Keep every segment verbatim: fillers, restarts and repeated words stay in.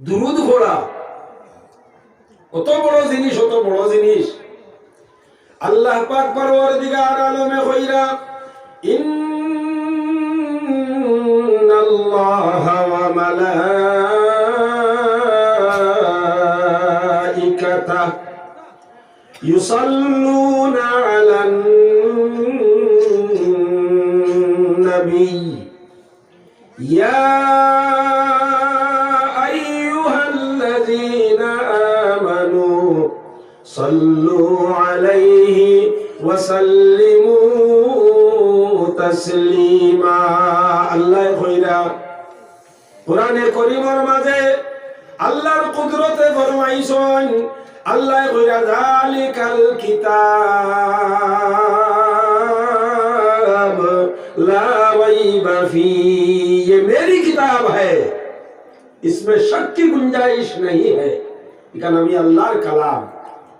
দুরুদ পড়া অত বড় জিনিস, অত বড় জিনিস। আল্লাহ পাক পরওয়ারদিগার আলমে কইরা, إن الله وملائكته يصلون على النبي يا أيها الذين آمنوا صلوا عليه وسلموا تسليما। আল্লাহ কইরা কোরআনে করিমর মাঝে আল্লাহর কুদরতে ফরমাইছইন, আল্লাহ কইরা, "ذلك الكتاب لا ريب فيه, ये मेरी किताब है, इसमें शक की गुंजाइश नहीं है।" ইখান আমি আল্লাহর কালাম,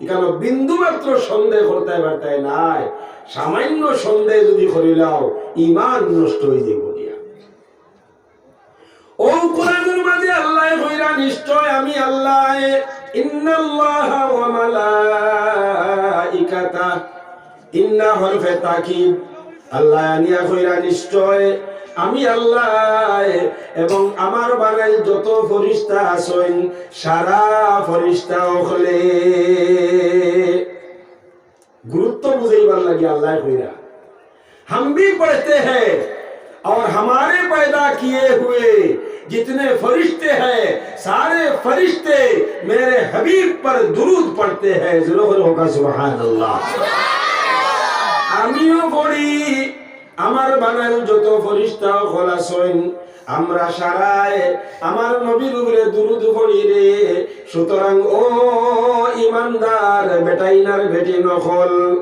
ইখান বিন্দু মাত্র সন্দেহ করতে পারতে নাই। সামান্য সন্দেহ যদি করিলাও, ইমান নষ্ট হয়ে যাইব গিয়া। ও কোরআনের মাঝে আল্লাহ কইরা, নিশ্চয় আমি আল্লাহ, ইন্নাল্লাহা ওয়া মালাইকাতা, ইন্না হরফে তাকিদ, আল্লাহ আনিয়া কইরা, নিশ্চয় আমি আল্লাহ এবং আমার বানাইল যত ফরিস্তা আছইন, সারা ফরিস্তা অকলে। গুরুত্ব বুঝাইবার লাগি আল্লাহ কইরা, हम भी पढ़ते हैं और हमारे पैदा किए हुए जितने फरिश्ते हैं, सारे फरिश्ते मेरे हबीब पर दुरूद पढ़ते हैं। জোরে কইরা কউক্কা সুবহানাল্লাহ। আমিও পড়ি, আমার বানাইল যত ফরিস্তা অকল আছইন, আমরা সারায় আমার নবীর উপরে দুরুদ পড়ি রে। সুতরাং ও ইমানদার বেটাইন আর বেটিন অকল,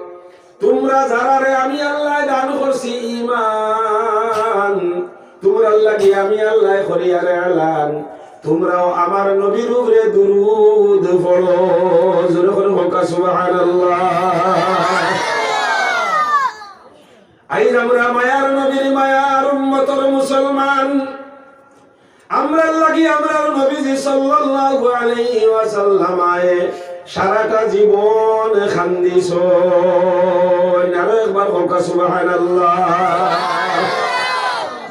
তুমরা যারারে আমি আল্লাহ দান করছি ইমান, তুমরার লাগি আমি আল্লাহ করিয়ার এলান, তুমরাও আমার নবীর উপরে দুরুদ পড়ো। জোরে কইরা কউক্কা সুবহানাল্লাহ। আইজ আমরা মায়ার নবীর মায়ার উম্মতর মুসলমান, আমরার লাগি আমরার নবীজি সাল্লাল্লাহু আলাইহি ওয়াসাল্লামায় সারাটা জীবন কান্দিছইন। আরো একবার কউক্কা সুবহানাল্লাহ।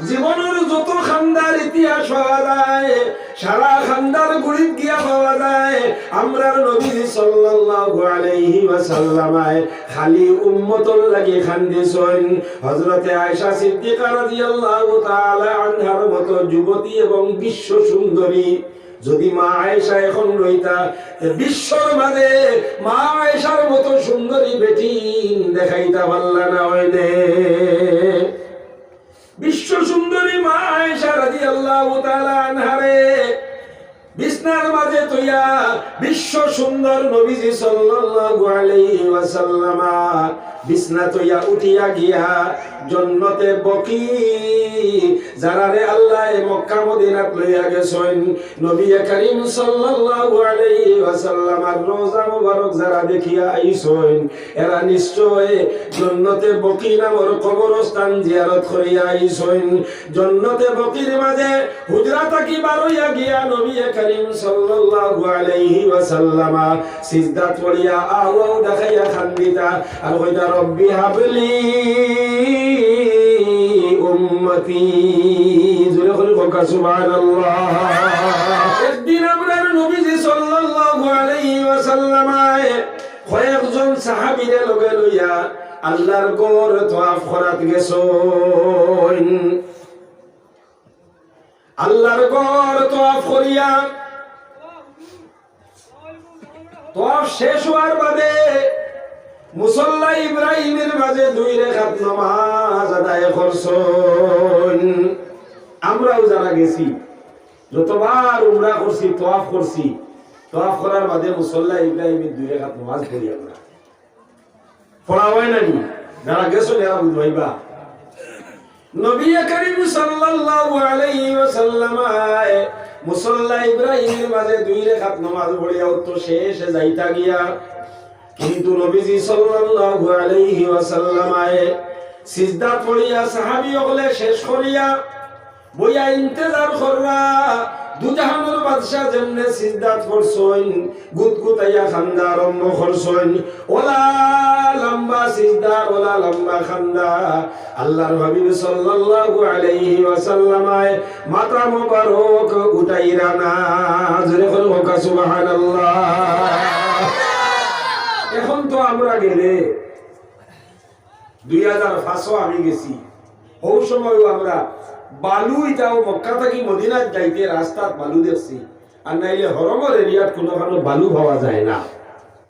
জীবনর যত কান্দার ইতিহাস পাওয়া যায়, সারা কান্দার গুড়িত গিয়া পাওয়া যায়, আমরার নবীজি সাল্লাল্লাহু আলাইহি ওয়াসাল্লামায় খালি উম্মতর লাগি কান্দিছইন। হযরতে আয়েশা সিদ্দিকা রাদিয়াল্লাহু তাআলা আনহার মতো যুবতী এবং বিশ্ব সুন্দরী, যদি মা আয়েশা এখন রইতা, তে বিশ্বর মাঝে মা আয়েশার মতো সুন্দরী বেটিন দেখাইতা পারলা না অইলে। বিশ্ব সুন্দরী মা আয়েশা রাদিয়াল্লাহু তাআলা আনহারে বিছনার মাঝে থইয়া, বিশ্ব সুন্দর নবীজি সাল্লাল্লাহু আলাইহি ওয়াসাল্লামা বিছনা থইয়া উঠিয়া গিয়া জন্নতে বকি, যারারে আল্লায় মক্কা মদিনাত লইয়া গেছইন, নবী করিম সাল্লাল্লাহু আলাইহি ওয়াসাল্লামার রওজা মুবারক যারা দেখিয়া আইছইন, এরা নিশ্চয় জন্নতে বকি নামর কবরস্থান জিয়ারত করিয়া আইছইন। জন্নতে বকির মাঝে হুজরা থাকি বারইয়া গিয়া নবী করিম সাল্লাল্লাহু আলাইহি ওয়াসাল্লামা সিজদাত পড়িয়া আউ আউ দেখাইয়া কান্দিতা আর কইতা, "রব্বি হাবলি উম্মতি।" জোরে কইরা কউক্কা সুবহানাল্লাহ। একদিন আমরার নবীজি সাল্লাল্লাহু আলাইহি ওয়াসাল্লামায় কয়েকজন সাহাবীরে লগে লইয়া আল্লাহর ঘর তওয়াফ করাত গেছইন। আল্লাহর ঘর তওয়াফ করিয়া, তওয়াফ শেষ হওয়ার বাদে মুসল্লা ইব্রাহিমের মাঝে দুই রেকাত নামাজ আদায় করছইন। আমরাও যারা গেছি, যতবার উমরা করছি, তওয়াফ করছি, তওয়াফ করার বাদে মুসল্লা ইব্রাহিমের দুই রেকাত নামাজ পড়ি আমরা। পড়া হয় না নি? যারা গেছো, যারা বুঝবাইবা। নবী করিম সাল্লাল্লাহু আলাইহি ওয়াসাল্লাম আয় মুসল্লা ইব্রাহিমের মাঝে দুই রেকাত নামাজ পড়িয়া উত্তর শেষে যাইতা গিয়া, কিন্তু নবীজি সাল্লাল্লাহু আলাইহি ওয়াসাল্লাম আয় সিজদা পড়িয়া সাহাবী অকলে শেষ করিয়া বইয়া ইন্তেজার কররা, দুজাহানর বাদশা যেমনে সিজদাত পড়ছইন, গুতগুতাইয়া কান্দা আরম্ভ করছইন, ওলা লম্বা সিজদা, ওলা লম্বা কান্দা। আল্লাহর হাবিব সাল্লাল্লাহু আলাইহি ওয়াসাল্লামায় মাথা মোবারক উঠাইরা না। জোরে কইন, কউক্কা সুবহানাল্লাহ। এখন তো আমরা গেলে দুই হাজার পাঁচও আমি গেছি, অউ সময়ও আমরা বালু ইটাও মক্কা থাকি মদিনাত যাইতে রাস্তাত বালু দেখছি, আর নাইলে হরমর এরিয়াত কুনুখানো বালু পাওয়া যায় না।